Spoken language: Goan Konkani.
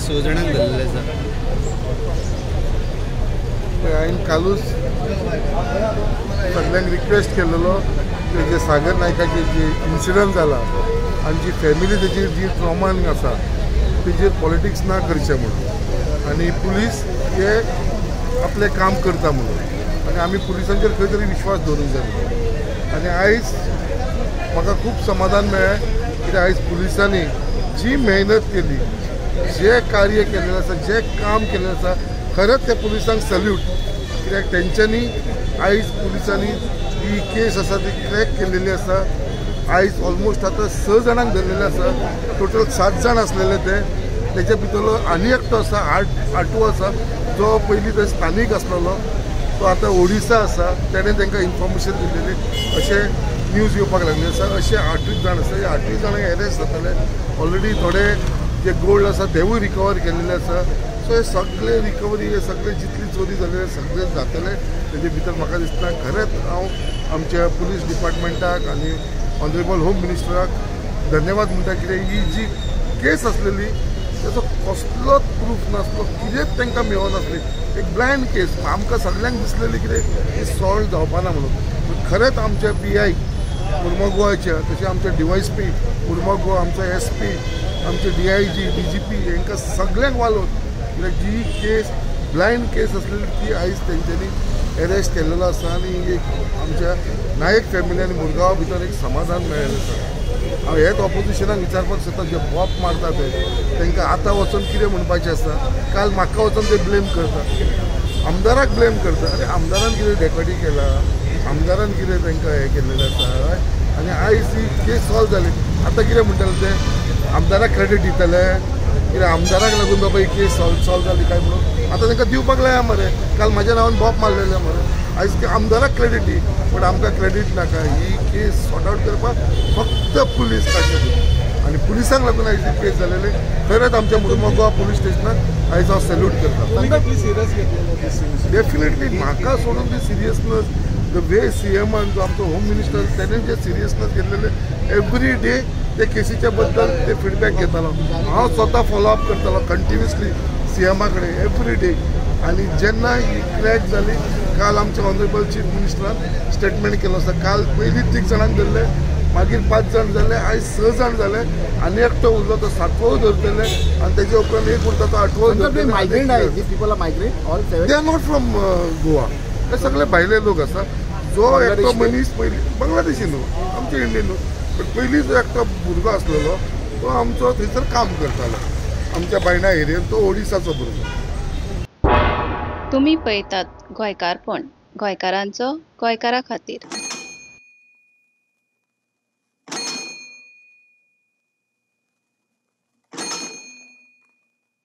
6 जाणांक धरलेले आसा. हांवें कालूच सगल्यांक रिक्वेस्ट केलेलो की जे सागर नायकाचे जे इन्सिडंट जाला आनी जी फॅमिली तेजी जी ट्रॉमान आसा तेजेर पॉलिटिक्स ना करचें म्हणून, आनी पुलीस हे आपलें काम करता म्हणून, आनी आमी पुलिसांचेर खंय तरी विश्वास दवरूंक जाय. आनी आयज म्हाका खूब समाधान मेळ्ळें कित्याक आयज पुलिसांनी जी मेहनत केली, जे कार्य केलेलें आसा, जें काम केलेलें आसा, खरेंच त्या पुलिसांक सल्यूट. कित्याक तेंच्यांनी आयज पुलिसांनी ही केस आसा ती क्रॅक केलेली आसा. आयज ऑलमोस्ट आतां 6 जाणांक धरलेले आसा, टोटल 7 जाण आसलेले ते. तेच्या भितरलो आनी एकटो आसा, आठवो आसा, जो पयलीं थंय स्थानीक आसलेलो तो आतां ओडिसा आसा. तेणें तांकां इन्फॉर्मेशन दिलेली अशें न्यूज येवपाक लागली आसा. अशे 8 जाण आसा, हे 8 जाणांक एरेस्ट जातले. ऑलरेडी थोडे जे गोल्ड आसा तेवूय रिकवर केलेले आसा. सो हे सगळे रिकवरी, हे सगळे जितली चोरी जाल्ले सगळे जातले. तेजे भितर म्हाका दिसता खरेंच हांव आमच्या पुलीस डिपार्टमेंटाक आनी ऑनरेबल होम मिनिस्टराक धन्यवाद म्हणटा. कित्याक ही जी केस आसलेली तेजो कसलोच प्रूफ नासलो, कितेंच तांकां मेळनासली, एक ब्लायंड केस. आमकां सगल्यांक दिसलेली कितें ही सॉल्व जावपाना म्हणून. खरेंच आमच्या पी I मुर्मगोवाच्या, तशें आमच्या डीवायएसपी मुर्मगोवा, आमचो एसपी, आमचे डीआयजी, डीजीपी हांकां सगल्यांक वालोर. कित्याक जी केस ब्लायंड केस आसलेली ती आयज तेंच्यांनी एरेस्ट केल्लो आसा आनी एक आमच्या नायक फॅमिली आनी मुरगांवा भितर एक समाधान मेळ्ळेलें आसा. हांव हेच ऑपोजिशनाक विचारपाक सोदता, जे बॉप मारता ते तांकां आतां वचून कितें म्हणपाचें आसा. काल म्हाका वचून ते ब्लेम करता, आमदाराक ब्लेम करता. आनी आमदारान कितें डेकोटी केला, आमदारान कितें तांकां हें केल्लें आसा. आनी आयज ही केस सॉल्व जाली, आतां कितें म्हणटले ते आमदाराक क्रेडीट दितले कित्याक आमदाराक लागून बाबा ही केस सॉल्व जाली काय म्हणून आतां तांकां दिवपाक लाया मरे. काल म्हाज्या नांवान बॉप मारलेलें मरे, आयज आमदाराक क्रेडीट दी, पूण आमकां क्रेडीट नाका. ही केस सॉर्ट आवट करपाक फक्त पुलीस काडचे आनी पुलिसांक लागून आयज ही केस जालेली. खरेंच आमच्या मुर्मगोवा पुलीस स्टेशनाक आयज हांव सॅल्यूट करता. डेफिनेटली म्हाका सोडून ती सिरियसनस, the way सीएमान जो आमचो होम मिनिस्टर तेणें जे सिरियसनस घेतलेले एवरी डे ते केसीच्या बद्दल ते फिडबॅक घेतालो. हांव स्वता फॉलोअप करतालो कंटिन्युअसली सीएमा कडेन एवरी डे. आनी जेन्ना ही क्रॅक जाली, काल आमच्या ऑनरेबल चीफ मिनिस्टरान स्टेटमेंट केलो आसा. काल पयलीं 3 जाणांक धरले, मागीर 5 जाण जाले, आयज 6 जाण जाले आनी एकटो उरलो तो 7वो धरतले आनी तेजे उपरांत एक उरता तो 8वो धरतले. They are not from Goa, हे सगळे भायले लोक आसा. जो एकटो मनीस पयलीं बांगलादेशी न्हू, आमचे इंडियन न्हू, बट पयलीं जो एकटो भुरगो आसलेलो तो आमचो थंयसर काम करतालो आमच्या बायणा एरियेन, तो ओडिसाचो भुरगो. तुमी पळयतात गोंयकारपण, गोंयकारांचो गोंयकारा खातीर.